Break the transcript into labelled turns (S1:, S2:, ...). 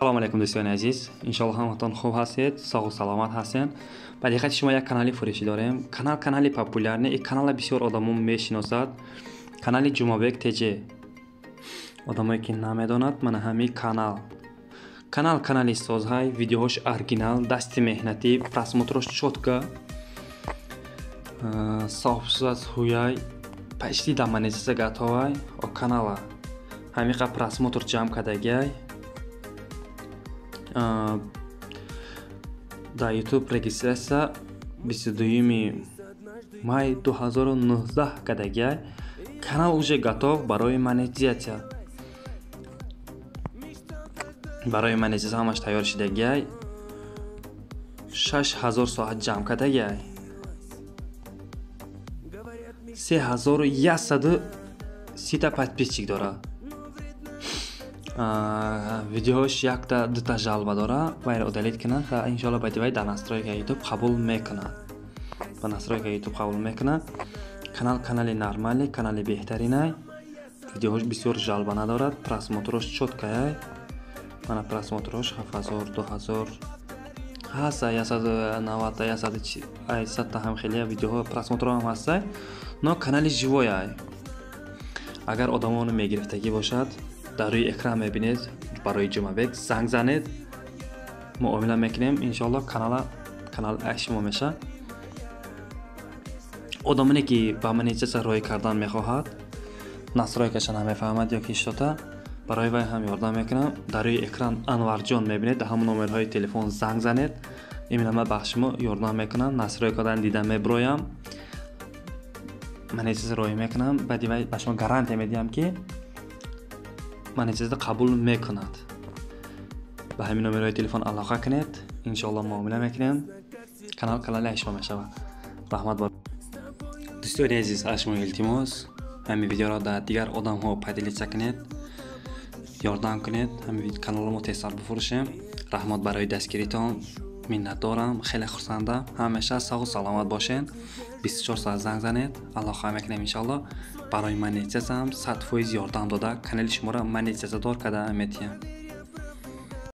S1: Салом алейкум, дӯстони азиз. Иншоалло, ҳаматон хуб ҳастед, соғу саломат ҳастед. Ба диққати шумо як канали фурӯшӣ дорем. Канал канали популярный, и канала бисёр одамо мешиносад. Канали Ҷумабек ТЖ. Одамое ки намедонад, мана ҳамин канал. Канал канали созҳай, видеоҳош оригинал, дасти меҳнатӣ, просмотрош чётко, софсаз ҳуяй, почти да монетизация готовай. О канала ҳамиқа просмотр ҷамъ кардагиай. Дар YouTube регистрация 22 май 2019 кардагиай. Канал уже готов барои монетизация. Барои монетизация ҳамаш тайёр шидагиай. 6000 соат ҷамъ кардагиай. 3130 подписчик дорад. Видеош якта дута жалоба дора, вайро удалить кунад ва иншоалло баъди вай дар настройка YouTube қабул мекунад. Ба настройка YouTube қабул мекунад. Канал канали нормальный, канали беҳтаринай. Видеоҳош бисёр жалоба надорад, просмотрош чёткаяй. Мана просмотрош 7000, 2000 ҳаста, 190, 100 ҳам хеле видеоҳо просмотро ҳам ҳастай, но канали живояй. Агар одамоно мегирифтагӣ бошад, дар рӯи экран мебинед, барои Ҷумабек занг занед, муомила мекунем, иншоалло канала канал шумо мешавад. Одамоне ки ба монетизация роҳӣ кардан мехоҳад, настройкаша намефаҳмад ё ки иштота, барои вай ҳам ёрдам мекунам. Дар рӯи экран Анварҷон мебинед, дар ҳамон номерҳои телефон занг занед. Именно ман ба шумо ёрдам мекунам, настройкадан дида меброям, монетизация роҳӣ мекунам. Баъди вай ба шумо гарантия медиҳам, ки монетизация қабул мекунад. Ба ҳамин номерҳои телефон алоқа кунед, иншоалло муомила мекунем. Канал канали шумо мешавад. Раҳмат. Дӯстони азиз, аз шумо илтимос, ҳамин видеоро дар дигар одамҳо поделиться кунед, ёрдам кунед, ҳамин каналро мо тезтар бифурӯшем. Раҳмат барои дастгиритон, миннатдорам, хеле хурсандам. Ҳамеша соғу саломат бошед. 24 соат занг занед, алоқа мекунем иншоалло. Барои монетизация ҳам 100% ёрдам дода, канали шуморо монетизатсиядор карда метиҳем.